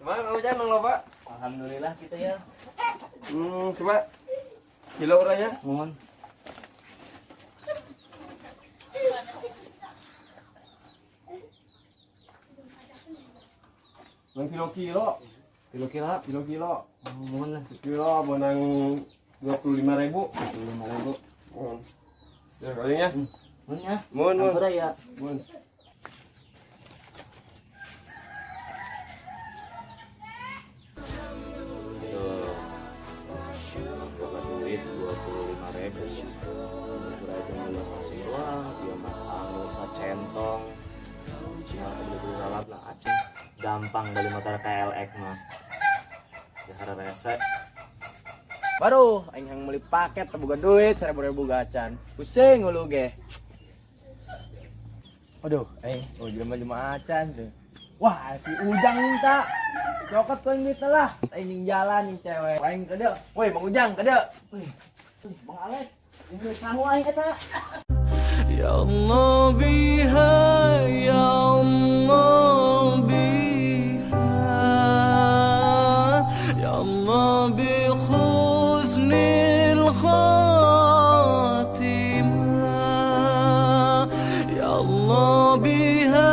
Mana Ujang nang loba? Alhamdulillah kita ya. Coba. Kilo orangnya. Mohon. Nang kilo-kilo. Kilo-kilo. Kilo-kilo. Oh, mohon lah. Kilo menang 25.000. 25.000. Mohon. Ya kalinya. Mohon ya. Mohon, mohon. Ampura ya. Mohon. Tuh. Boga duit 25.000. Ampura itu ngeluh kasih wah, dia mas anu sacentong. Cuma beli-beli ralat lah aceh. Gampang beli motor KLX mah. Ya rese. Baru aing hayang meuli paket teu boga duit 1000 ribu gacan. Pusing ngulu ge. Aduh, aing oh jelema-jelema acan tuh. Wah, si Ujang minta. Cokot ku aing duitna lah. Aing jalan jeung cewek. Aing ka dieu. Woi, Bang Ujang ka dieu. Wih, Bang Alek, ini sangu aing eta. Ya Allah biha, Ya Allah biha, Ya Allah bi husnil khatimah, Ya Allah biha,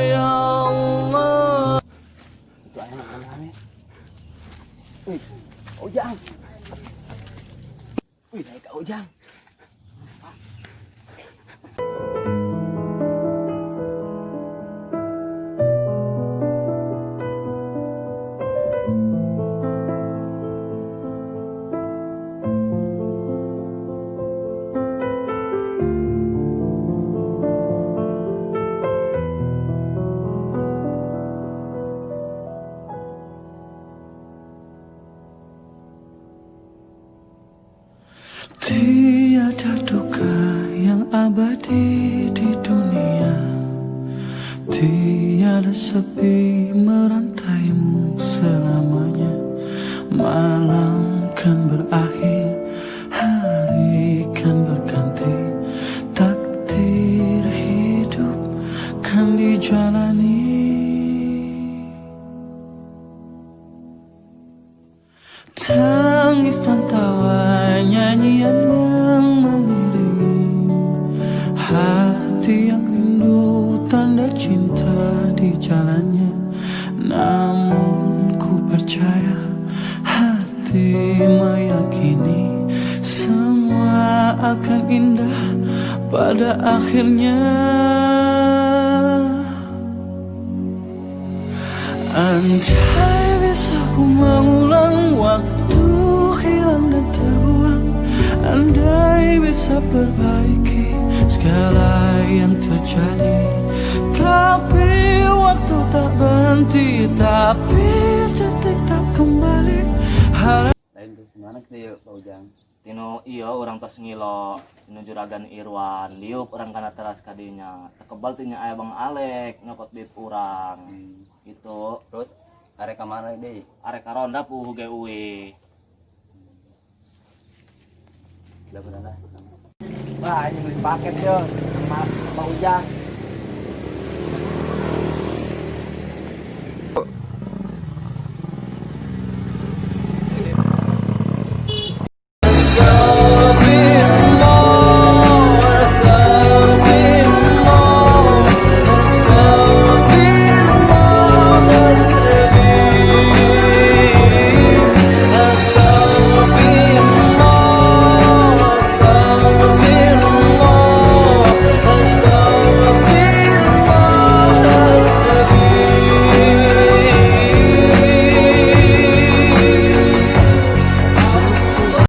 Ya Allah. Itu aing aneh. Wih, Ujang. Wih, naik ka Ujang. Tiada duka yang abadi di dunia, tiada sepi merantaimu selamanya. Malam kan berakhir, hari kan berganti, takdir hidup kan dijalani. Tangis dan tawa nyanyian yang mengiringi hati yang rindu tanda cinta di jalannya. Namun ku percaya hati meyakini semua akan indah pada akhirnya. Andai bisa ku mengulang waktu hilang dan terbuang, andai bisa perbaiki segala yang terjadi. Tapi waktu tak berhenti, tapi detik tak kembali. Harap Lain terus mana kita yuk Pak Ujang? Tinu iya urang tos ngilo tinu juragan Irwan diuk urang kana teras kadinya tekebal tinya aya Bang Alek nyokot duit urang gitu. Terus arek ka mana deui? Arek ka ronda puhu ge uwi. Udah bener lah. Wah, ini beli paket yo. Sama Bang Ujang.